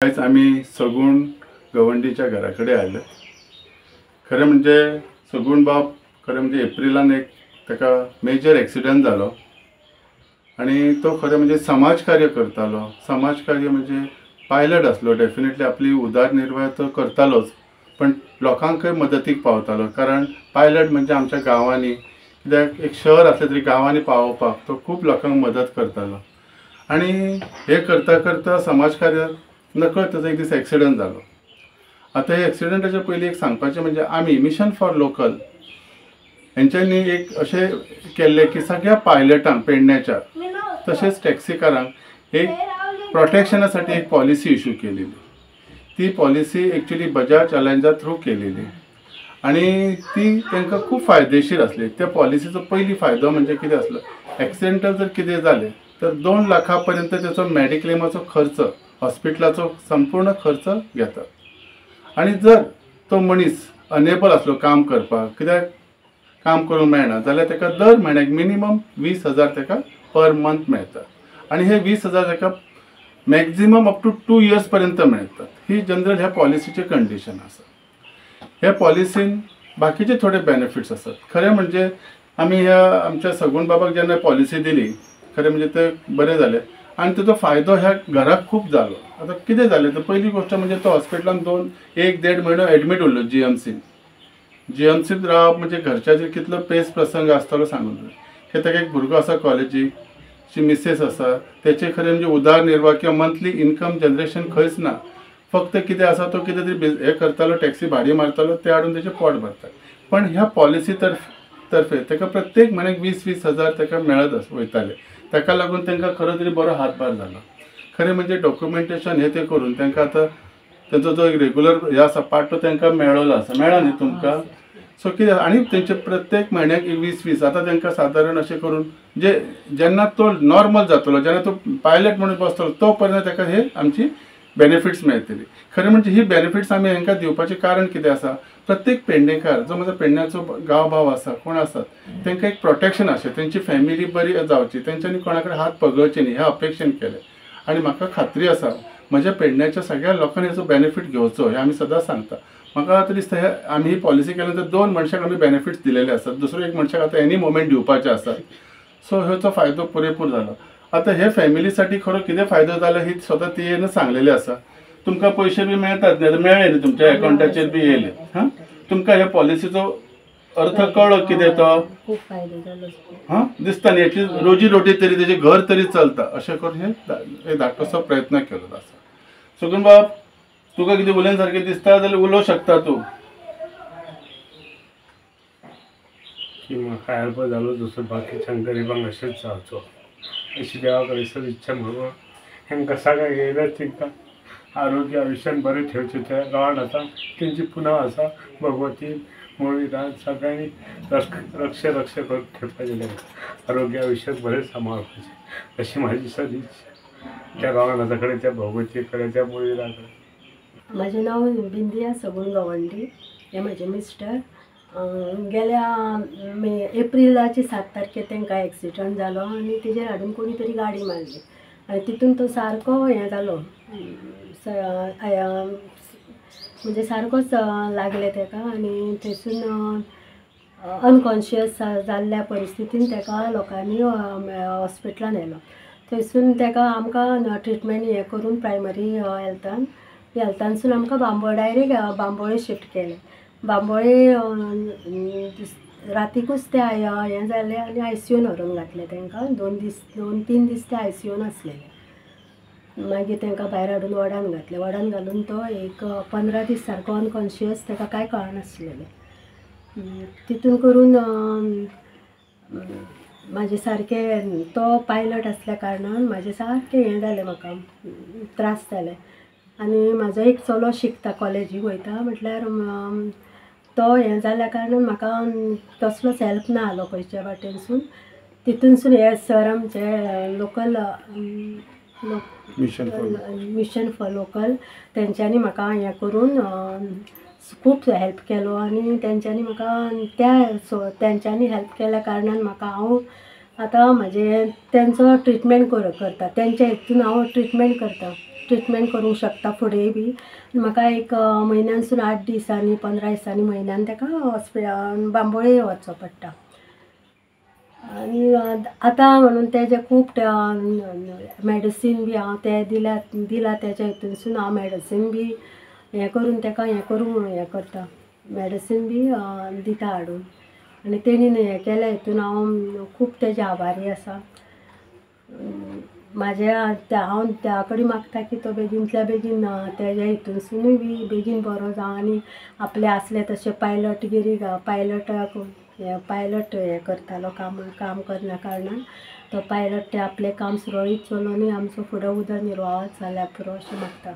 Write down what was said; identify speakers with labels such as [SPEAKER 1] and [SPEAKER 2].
[SPEAKER 1] आयज आमी सगूण गवंडीच्या घरा कडेन आयले. खरें म्हणजे सगूण बाब खरें म्हणजे एप्रिलान एक ताका मेजर एक्सिडंट जालो आनी तो खरें म्हणजे समाजकार्य करतालो. समाजकार्य म्हणजे पायलट आसलो, डेफिनेटली आपली उदरनिर्वाह तो करतालोच, पण लोकांकय मदतीक पावतालो. कारण पायलट म्हणजे आमच्या गांवांनी, कित्याक एक शहर आसलें तरी गांवांनी पावोवपाक तो खूब लोकांक मदत करतालो. आनी हे करता करता समाजकार्य नकळत ताजो एक दीस एक्सिडंट जालो. आतां हे एक्सिडंटाच्या पयलीं एक सांगपाचें म्हणजे आमी मिशन फॉर लोकल हेंच्यांनी एक अशें केल्लें की सगळ्या पायलटांक पेडण्याच्या तशेंच टॅक्सीकारांक एक प्रोटेक्शनासाठी एक पॉलिसी इशू केलेली. ती पॉलिसी एक्चुली बजाज अलायन्सा थ्रू केलेली आनी ती तांकां खूब फायदेशीर आसली. त्या पॉलिसीचो पयली फायदो म्हणजे कितें आसलो, एक्सिडेंटल जर कितें जालें तर 2 लाखां पर्यंत तेचो मेडिक्लेमाचो खर्च, हॉस्पिटलाचो संपूर्ण खर्च घेतात. आनी जर तो मनीस अनेबल आसलो काम करपाक, कित्याक काम करूंक मेळना जाल्यार ताका दर म्हयन्याक मिनिमम 20,000 ताका पर मंथ मेळटा. आनी हे 20,000 ताका मॅक्झिमम अप टू 2 इयर्स पर्यंत मेळटात. ही जनरल ह्या पॉलिसीचे कंडिशन आसा. ह्या पॉलिसीन बाकीचे थोडे बेनिफिट्स आसात. खरें म्हणजे आमी ह्या आमच्या सगूण बाबाक जेन्ना पॉलिसी दिली, खरें म्हणजे ते बरें जालें आनी ताचो फायदो ह्या घराक खूब जालो. आतां कितें जालें तर पयली गोश्ट म्हणजे तो हॉस्पिटलान 1-1.5 म्हयनो एडमीट उरलो जीएमसीन. जीएमसीन रावप म्हणजे घरच्याचेर कितलो पेस प्रसंग आसतलो सांगून. कित्याक ताका एक भुरगो आसा कॉलेजीक, ची मिसेस आसा, तेचे खरें म्हणजे उदरनिर्वाह किंवा मंथली इनकम जनरेशन खंयच ना. फक्त कितें आसा तो कितें तरी हें करतालो, टॅक्सी भाडी मारतालो, ते हाडून तेचें पोट भरता. पण ह्या पॉलिसी तर्फे ताका प्रत्येक म्हयन्याक 20-20 हजार ताका मेळत वयताले. ताका लागून तांकां खरो तरी बरो हातभार जालो. खरें म्हणजे डॉक्युमेंटेशन हे ते करून तांकां आतां तेंचो जो एक रेगुलर हे आसा पार्ट तो तांकां मेळ्ळो आसा. मेळ्ळा न्ही तुमकां? सो कितें आनी तेंचे प्रत्येक म्हयन्याक 20-20 आतां तांकां सादारण अशें करून जे जेन्ना तो नॉर्मल जातलो, जेन्ना तो पायलट म्हणून बसतलो तो पर्यंत ताका हे आमची बेनिफिट्स मेळटली. खरें म्हणजे ही बेनिफिट्स आमी हांकां दिवपाचें कारण कितें आसा, प्रत्येक पेडणेकार जो म्हजो पेडण्याचो गांवभाव आसा, कोण आसात तांकां एक प्रोटेक्शन आसचें, तेंची फॅमिली बरी जावची, तेंच्यांनी कोणा कडेन हात पगळचे न्ही ह्या अपेक्षेन केलें. आनी म्हाका खात्री आसा म्हज्या पेडण्याच्या सगळ्या लोकांनी हेचो बेनिफीट घेवचो हें आमी सदांच सांगता. म्हाका आतां दिसता हे आमी ही पॉलिसी केल्या नंतर 2 मनशांक आमी बेनिफिट्स दिलेले आसात, दुसरो एक मनशाक आतां एनी मोमेंट दिवपाचे आसात. सो हेचो फायदो पुरेपूर जालो. आतां हे फॅमिलीसाठी खरो कितें फायदो जालो ही स्वता तियेन सांगलेलें आसा. तुमकां पयशे बी मेळटात न्ही, आतां मेळ्ळे न्ही तुमच्या एकावंटाचेर बी येयले. हां, तुमकां ह्या पॉलिसीचो अर्थ कळ्ळो कितें तो?
[SPEAKER 2] खूब फायदो जालो.
[SPEAKER 1] हां, दिसता न्ही एटलीस्ट रोजी रोटी तरी तेजें घर तरी चलता अशें करून हे धाकटोसो प्रयत्न केल्लो आसा. सगूण बाब, तुका कितें उलयन सारकें दिसता जाल्यार उलोवंक शकता तूं.
[SPEAKER 3] की म्हाका हेल्प जालो जसो बाकीच्या गरिबांक अशेंच जावचो अशी देवा कडेन सद इच्छा म्हणून हेंकां सगळ्यांक येयल्यार तांकां आरोग्य आयुश्यान बरें ठेवचें तें रावण आसा तेंची पुनव आसा. भगवती मुळवीरान सगळ्यांनी रक्ष रक्ष करून ठेवपाचें, तांकां आरोग्य आयुश्याक बरें सांबाळपाचें अशी म्हाजी सद इच्छा त्या रावणाचा कडेन, त्या भगवती कडेन, त्या मुळवीरा कडेन.
[SPEAKER 2] म्हाजें नांव बिंदिया सगूण गवंडी, हे म्हजे मिस्टर. गेल्या एप्रिलाची 7 तारखेर तांकां एक्सिडंट जालो आनी तेजेर हाडून कोणी तरी गाडी मारली आनी तितून तो सारको हें जालो, म्हणजे सारकोच लागलें ताका आनी थंयसून अनकॉन्शियस जाल्ल्या परिस्थितीन ताका लोकांनी हॉस्पिटलान व्हेलो. थंयसून ताका आमकां ट्रिटमेंट हें करून प्रायमरी हेल्थान हेल्थानसून आमकां बांबोळे डायरेक्ट बांबोळे शिफ्ट केलें. बांबोळे रातीकूच ते हें जालें आनी आयसीयून व्हरून घातलें तांकां. 2-3 दीस ते आयसीयून आसलेले. मागीर तांकां भायर हाडून वॉर्डान घातलें. वॉर्डान घालून तो एक 15 दीस सारको अनकॉन्शियस, ताका कांय कळनासलेलें. तितून करून म्हाजें सारकें तो पायलट आसल्या कारणान म्हाजें सारकें हें जालें, म्हाका त्रास जाले. आनी म्हाजो एक चलो शिकता, कॉलेजीक वयता, म्हटल्यार तो हें जाल्या कारणान म्हाका कसलोच हेल्प ना जालो खंयच्या वाटेनसून. तितूनसून हे सर आमचे लोकल मिशन फॉर लोकल तेंच्यांनी म्हाका हें करून खूब हेल्प केलो आनी तेंच्यांनी म्हाका त्या तेंच्यांनी हेल्प केल्या कारणान म्हाका हांव आतां म्हाजें तेंचो ट्रिटमेंट करता, तेंच्या हितून हांव ट्रिटमेंट करता. ट्रिटमेंट करूंक शकता फुडेंय बी. म्हाका एक म्हयन्यानसून 8 दिसांनी 15 दिसांनी म्हयन्यान ताका हॉस्पिटल बांबोळे वचचो पडटा. आनी आतां म्हणून तेजे खूब मेडिसीन बी हांव ते दिला तेज्या हितूनसून हांव मेडिसीन बी हें करून ताका हें करूंक हें करता, मेडिसीन बी दिता हाडून. आनी तेणीन हें केल्या हितून हांव खूब तेजे आभारी आसा. म्हाज्या हांव त्या कडेन मागता की तो बेगीनतल्या बेगीन तेज्या हितूनसुनूय बी बेगीन बरो जावं आनी आपले आसले तशे पायलटगिरी पायलटाक हें पायलट हें करतालो काम काम करना कारणान तो पायलट ते आपलें काम सुरळीत चलोवनूय आमचो फुडें उदरनिर्वाह जाल्यार पुरो अशें मागता.